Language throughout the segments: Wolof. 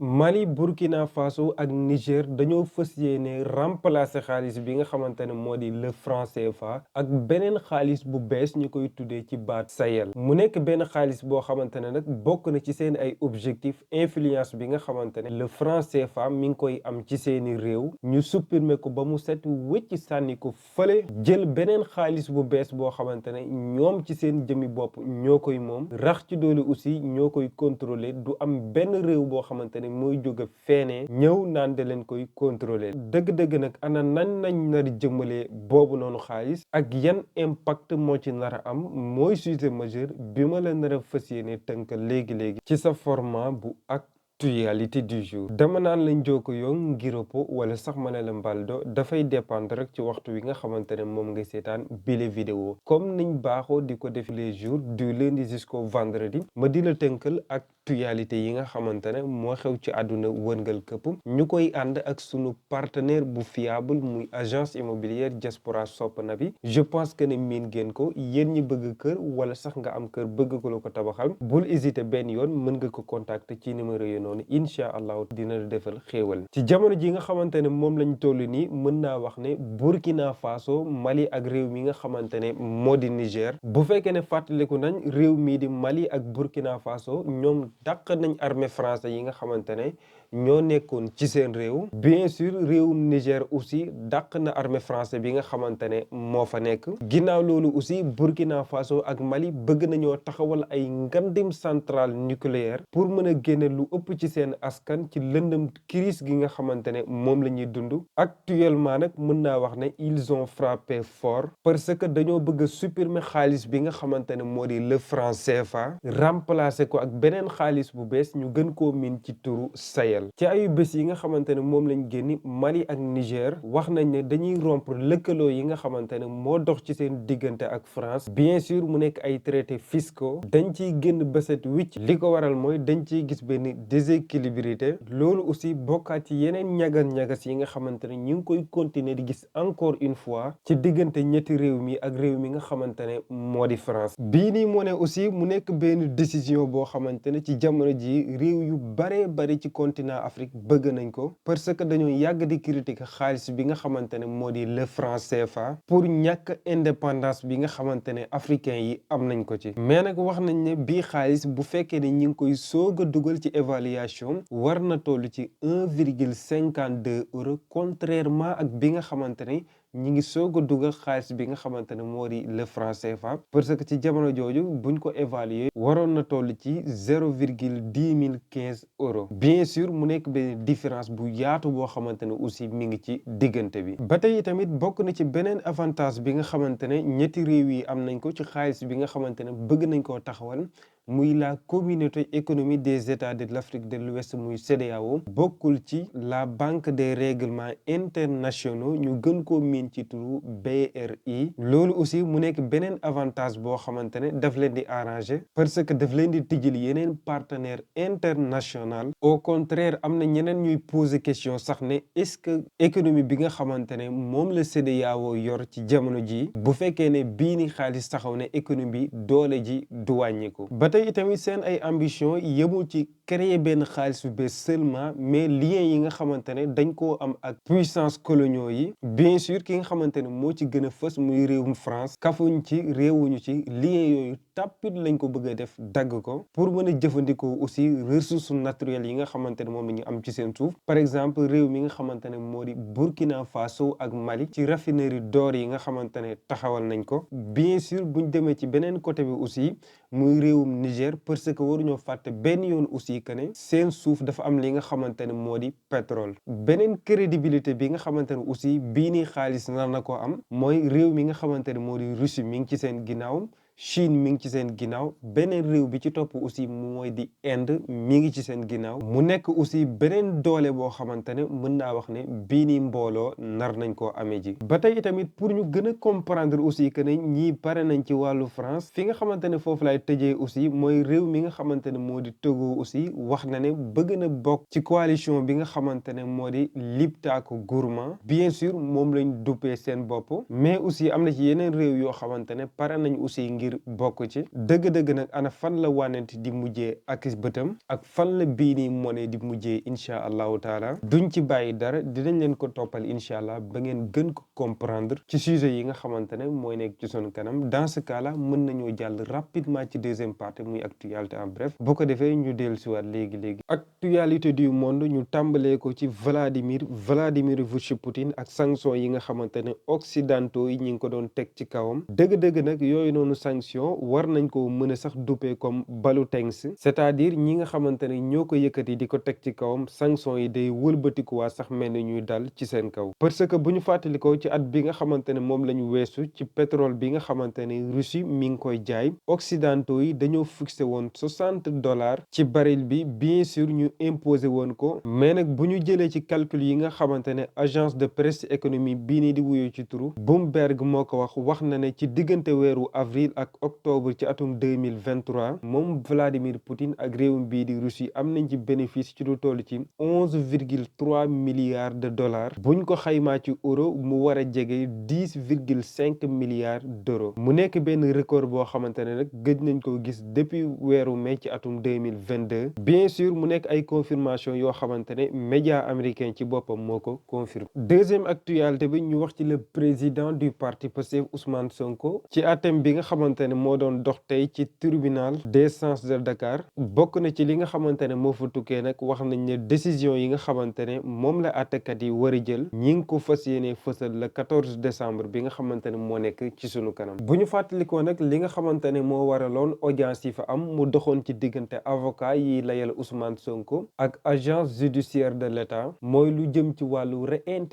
Mali Burkina Faso ak Niger dañoo fas yéene remplacer xaalis bi nga xamante ne moo di le franc CFA ak beneen xaalis bu bees ñu koy tuddee ci baat Sahel mu nekk benn xaalis boo xamante ne nag bokk na ci seen ay objectif influence bi nga xamante ne le franc CFA mi ngi koy am ci seeni réew ñu supprimer ko ba mu set wecc sànni ko fële jël beneen xaalis bu bees boo xamante ne ñoom ci seen jëmi bopp ñoo koy moom rax ci doole aussi ñoo koy contrôler du am benn réew boo xamante ne mooy jóge feenee ñëw naan da leen koy contrôler dëgg-dëgg nag ana nañ nar jëmmalee boobu noonu xaalis ak yan impact moo ci nar a am mooy sujet majeur bi ma la nar a fas yéene tënk léegi-léegi ci sa format bu actualité du jour dama naan lañ joko yoon ngiropo wala sax ma ne la mbaldo dafay dépendre rek ci waxtu wi nga xamante ne moom ngay seetaan bile vidéo comme niñ baaxoo di ko def les jours du lundi jusqu'au vendredi ma di la tënkal actualité yi nga xamante ne moo xew ci àdduna wërngal këpp ñu koy ànd ak sunu partenaire bu fiable muy agence immobilière Diaspora Sopna bi je pense que ne miin ngeen ko yéen ñi bëgg kër wala sax nga am kër bëgg ko la ko tabaxal bul hésiter benn yoon mën nga ko contacter ci numéro yi noonu incha allahu dina la defal xéewal ci jamono ji nga xamante ne moom lañ toll nii mën naa wax ne Burkina Faso Mali ak réew mi nga xamante ne moo di Niger bu fekkee ne fàttaliku nañ réew mii di Mali ak Burkina Faso ñoom dàq nañ armée français yi nga xamante ne ñoo nekkoon ci seen réew bien sûr réewum Niger aussi dàq na armée français bi nga xamante ne moo fa nekk ginnaaw loolu aussi Burkina Faso ak Mali bëgg nañoo taxawal ay ngandim centrale nucléaire pour mën a génne lu ëpp ci seen askan ci lëndëm crise gi nga xamante ne moom la ñuy dund actuellement nag mën naa wax ne ils ont frappé fort parce que dañoo bëgg a supprimer xaalis bi nga xamante ne moo di le franc CFA remplacer ko ak beneen xaalis bu bees ñu gën koo miin ci turu Sahel ci ayu bés yi nga xamante ne moom lañ génni Mali ak Niger wax nañ ne dañuy rompre lëkkaloo yi nga xamante ne moo dox ci seen diggante ak France bien sûr mu nekk ay traités fiscaux dañ ciy génn bëset wicc li ko waral mooy dañ ciy gis benn déséquilibrité loolu aussi bokkaat ci yeneen ñagas yi nga xamante ne ñu ngi koy continuer di gis encore une fois ci diggante ñetti réew mi ak réew mi nga xamante ne moo di France bii nii moo ne aussi mu nekk benn décision boo xamante ne ci jamono ji réew yu bari ci continent Afrique bëgg nañ ko parce que dañoo yàgg di critiquer xaalis bi nga xamante ne moo di le franc CFA pour ñàkk indépendance bi nga xamante ne africain yi am nañ ko ci mais nag wax nañ ne bii xaalis bu fekkee ne ñi ngi koy soog a dugal ci évaluation war na toll ci 1,52 euros contrairement ak bi nga xamante ne ñi ngi soog a dugal xaalis bi nga xamante ne moo di le franc CFA parce que ci jamono jooju buñ ko évaluer waroon na toll ci 0,10015 euros bien sûr mu nekk benn différence bu yaatu boo xamante ne aussi mi ngi ci diggante bi ba tey tamit bokk na ci beneen avantage bi nga xamante ne ñetti réew yi am nañ ko ci xaalis bi nga xamante ne bëgg nañ koo taxawal muy la communauté économique des états de l'Afrique de l'Ouest muy CEDEAO bokkul ci la banque des règlements internationaux ñu gën koo miin ci turu BRI loolu aussi mu nekk beneen avantage boo xamante ne daf leen di arranger parce que daf leen di tijjal yeneen partenaire international au contraire am na ñeneen ñuy poser question sax ne est-ce que économie bi nga xamante ne moom la CEDEAO yor ci jamono ji bu fekkee ne bii ni xaalis taxaw ne économie bi doole ji du wàññiku ba tey tamit seen ay ambition yemul ci créer benn xaalis bu bees seulement mais lien yi nga xamante ne dañ koo am ak puissance coloniaux yi bien sûr ki nga xamante ne moo ci gën a fës muy réewum France kafuñ ci réewuñu ci lien yooyu tàppit lañ ko bëgg a def dagg ko pour mën a jëfandikoo aussi ressources naturelles yi nga xamante ne moom la ñu am ci seen suuf par exemple réew mi nga xamante ne moo di Burkina Faso ak Mali ci raffinerie d'or yi nga xamante ne taxawal nañ ko bien sûr buñ demee ci beneen côté bi aussi muy réewum Niger parce que waruñoo fàtte benn yoon aussi que ne seen suuf dafa am li nga xamante ne moo di pétrole beneen crédibilité bi nga xamante ne aussi bii ni xaalis nar na ko am mooy réew mi nga xamante ne moo di Russie mi ngi ci seen ginnaaw Chine mi ngi ci seen ginnaaw beneen réew bi ci topp aussi mooy di Inde mi ngi ci seen ginnaaw mu nekk aussi beneen doole boo xamante ne mën naa wax ne bii ni mbooloo nar nañ koo amee ji ba tey tamit pour ñu gën a comprendre aussi que ne ñii pare nañ ci wàllu France fi nga xamante ne foofu lay tëjee aussi mooy réew mi nga xamante ne moo di Togo aussi wax na ne bëgg na bokk ci coalition bi nga xamante ne moo di Liptako Gourma bien sûr moom lañ duppee seen bopp mais aussi am na ci yeneen réew yoo xamante ne pare nañ aussi ngir bokk ci dëgg-dëgg nag ana fan la wànnent di mujjee ak bëtam ak fan la bii nii monnaie di mujjee incha allahu taala duñ ci bàyyi dara dinañ leen ko toppal incha allah ba ngeen gën ko comprendre ci sujet yi nga xamante ne mooy nekk ci sunu kanam dans ce cas là mën nañoo jàll rapidement ci deuxième partie muy actualité en bref boo ko defee ñu dellu siwaat léegi actualité du monde ñu tàmbalee ko ci Vladimirovich Poutine ak sanction yi nga xamante ne occidentaux yi ñi ngi ko doon teg ci kawam dëgg-dëgg nag yooyu noonu sanction war nañ ko mën a sax duppee comme balu tengs c'est-à-dire ñi nga xamante ne ñoo ko yëkkati di ko teg ci kawam sanction yi day wëlbatikuwaa sax mel ni ñuy dal ci seen kaw parce que bu ñu fàttalikoo ci at bi nga xamante ne moom la ñu weesu ci pétrole bi nga xamante ne Russie mi ngi koy jaay occidentaux yi dañoo fixé woon $60 ci baril bi bien sûr ñu imposé woon ko mais nag bu ñu jëlee ci calcul yi nga xamante ne agence de presse économie bii nii di wuyoo ci turu Bloomberg moo ko wax na ne ci diggante weeru avril ak octobre ci atum 2023 moom Vladimir Poutine ak réewum bii di Russie am nañ ci bénéfice ci lu toll ci 11,3 milliards de dollars buñ ko xaymaa ci euro mu war a jege 10,5 milliards d'euros mu nekk benn record boo xamante ne nag gëj nañ ko gis depuis weeru mai ci atum 2022 bien sûr mu nekk ay confirmation yoo xamante ne média américain ci boppam moo ko confirme deuxième actualité bi ñu wax ci le président du parti Pastef Ousmane Sonko ci àtteem bi nga xamante ne moo doon dox tey ci tribunal d'instance de Dakar bokk na ci li nga xamante ne moo fa tukkee nag wax nañ ne décision yi nga xamante ne moom la àttekat yi war a jël ñi ngi ko fas yéene fësal le 14 décembre bi nga xamante ne moo nekk ci sunu kanam bu ñu fàttalikoo nag li nga xamante ne moo waraloon audience yi fa am mu doxoon ci diggante avocat yi layal Ousmane Sonko ak agence judiciaire de l'État mooy lu jëm ci wàllu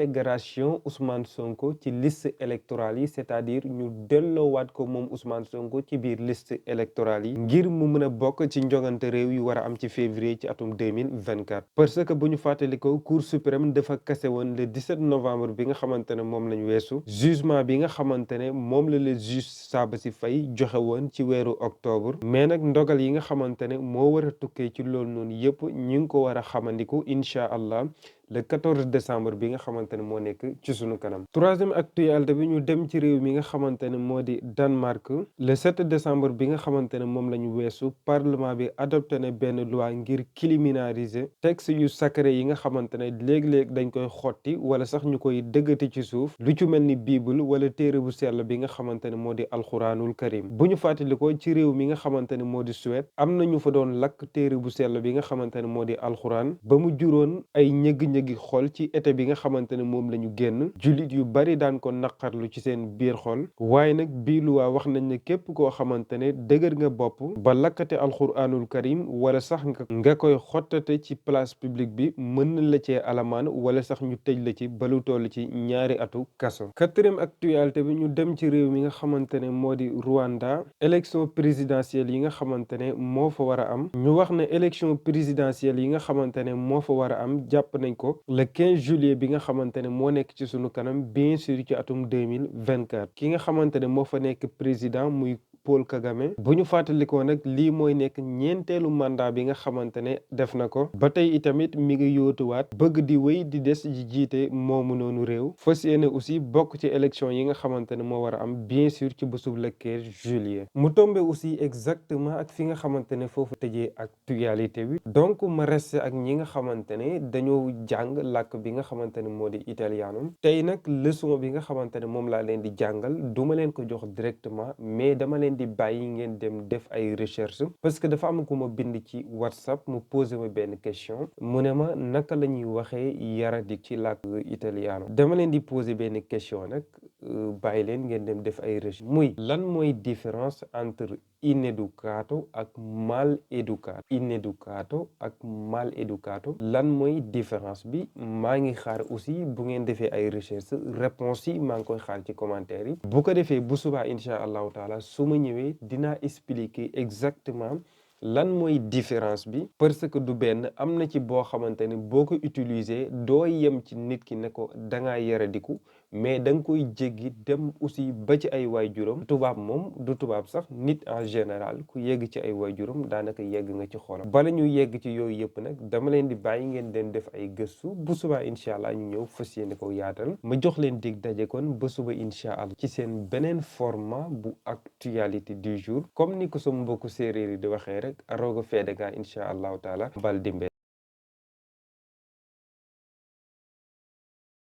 réintégration Ousmane Sonko ci liste électorale yi c'est-à-dire ñu delloowaat ko moom Ousmane Sonko ci biir liste électorale yi ngir mu mën a bokk ci njogante réew yu war a am ci février ci atum 2024 parce que bu ñu fàttalikoo Cour suprême dafa kase woon le 17 novembre bi nga xamante ne moom lañ weesu jugement bi nga xamante ne moom la le juge Sabassy Faye joxe woon ci weeru octobre mais nag ndogal yi nga xamante ne moo war a tukkee ci loolu noonu yëpp ñu ngi ko war a xamandiku incha allah le 14 décembre bi nga xamante ne moo nekk ci sunu kanam troisième actualité bi ñu dem ci réew mi nga xamante ne moo di Danemark le 7 décembre bi nga xamante ne moom la ñu weesu parlement bi adopté na benn loi ngir criminaliser texte yu sacré yi nga xamante ne léeg-léeg dañ koy xotti wala sax ñu koy dëggati ci suuf lu ci mel ni bible wala téere bu sell bi nga xamante ne moo di alxuraanul karim bu ñu fàttalikoo ci réew mi nga xamante ne moo di Suède am na ñu fa doon lakk téere bu sell bi nga xamante ne moo di alxuraan ba mu juróon ay ñëgg gi xol ci été bi nga xamante ne moom la ñu génn jullit yu bari daan ko naqarlu ci seen biir xol waaye nag bii luwaa wax nañ ne képp koo xamante ne dëgër nga bopp ba lakkate alxuraanul karim wala sax nga koy xottate ci place publique bi mën na la cee alamaan wala sax ñu tëj la ci ba lu toll ci 2 atu kaso quatrième actualité bi ñu dem ci réew mi nga xamante ne moo di Rwanda élection présidentielle yi nga xamante ne moo fa war a am ñu wax ne élection présidentielle yi nga xamante ne moo fa war a am jàpp nañ ko le 15 juillet bi nga xamante ne moo nekk ci sunu kanam bien sûr ci atum 2024 ki nga xamante ne moo fa nekk président muy Paul Kagame bu ñu fàttalikoo nag lii mooy nekk ñeenteelu mandat bi nga xamante ne def na ko ba tey itamit mi ngi yóotuwaat bëgg di wéy di des ji jiite moomu noonu réew fas yéene aussi bokk ci élection yi nga xamante ne moo war a am bien sûr ci bésub le 15 juillet mu tombe aussi exactement ak fi nga xamante ne foofu tëjee actualité bi donc ma resté ak ñi nga xamante ne dañoo jàng làkk bi nga xamante ne moo di italiano tey nag leçon bi nga xamante ne moom laa leen di jàngal duma leen ko jox directement mais dama leen di bàyyi ngeen dem def ay recherche parce que dafa am ku ma bind ci WhatsApp mu posé ma benn question mu ne ma naka la ñuy waxee yaradik ci làkk italiano dama leen di posé benn question nag bàyyi leen ngeen dem def ay recherche muy lan mooy différence entre ineducato ak mal educato lan mooy différence bi maa ngi xaar aussi bu ngeen defee ay recherche réponse yi maa ngi koy xaar ci commentaire yi bu ko defee bu subaa incha allahu taala su ma ñëwee dinaa expliquer exactement lan mooy différence bi parce que du benn am na ci boo xamante ne boo ko utiliser doo yem ci nit ki ne ko dangaa yaradiku mais da nga koy jéggi dem aussi ba ci ay waajuram. tubaab moom du tubaab sax, nit en général ku yegg ci ay waajuram daanaka yegg nga ci xolam. bala ñu yegg ci yooyu yëpp nag dama leen di bàyyi ngeen den def ay gëstu, bu subaa incha allah ñu ñëw fas yéene ko yaatal. ma jox leen dig daje kon ba suba incha allah ci seen beneen format bu actualité du jour, comme ni ko sama mbokku séeréer yi di waxee rek, roog a feede gaa incha allahu taala. Baldimbe.